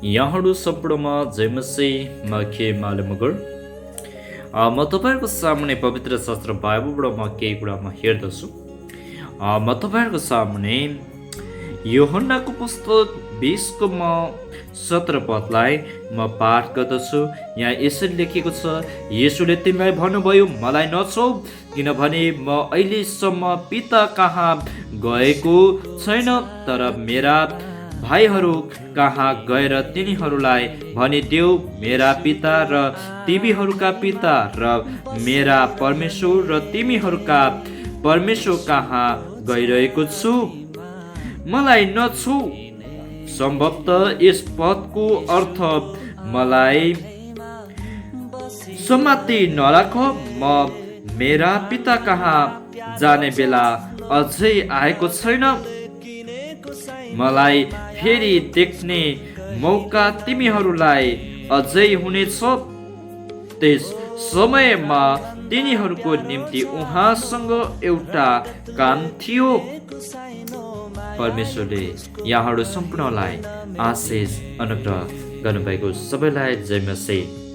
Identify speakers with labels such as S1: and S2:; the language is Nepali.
S1: यहाँहरू सम्पूर्णमा जयमसी के मालमगर म तपाईँहरूको सामुने पवित्र शास्त्र बाइबलबाट म केही कुरा म हेर्दछु। म तपाईँहरूको सामुने यूहन्नाको पुस्तक 20 को म 17 पदलाई म पाठ गर्दछु। यहाँ यसरी लेखेको छ, येशूले तिमीलाई भन्नुभयो, मलाई नछौ, किनभने म अहिलेसम्म पिता कहाँ गएको छैन, तर मेरा भाइहरू कहाँ गएर तिनीहरूलाई भनिदेऊ, मेरा पिता र तिमीहरूका पिता र मेरा परमेश्वर र तिमीहरूका परमेश्वर कहाँ गइरहेको छु। मलाई नछु। सम्भवतः यस पदको अर्थ मलाई समाति नराख, म मेरा पिता कहाँ जाने बेला अझै आएको छैन। मलाई फेरि देख्ने मौका तिमीहरूलाई अझै हुनेछ। त्यस समयमा तिनीहरूको निम्ति उहाँसँग एउटा काम थियो। परमेश्वरले यहाँहरू सम्पूर्णलाई आशिष अनुग्रह गर्नुभएको सबैलाई जय मसीह।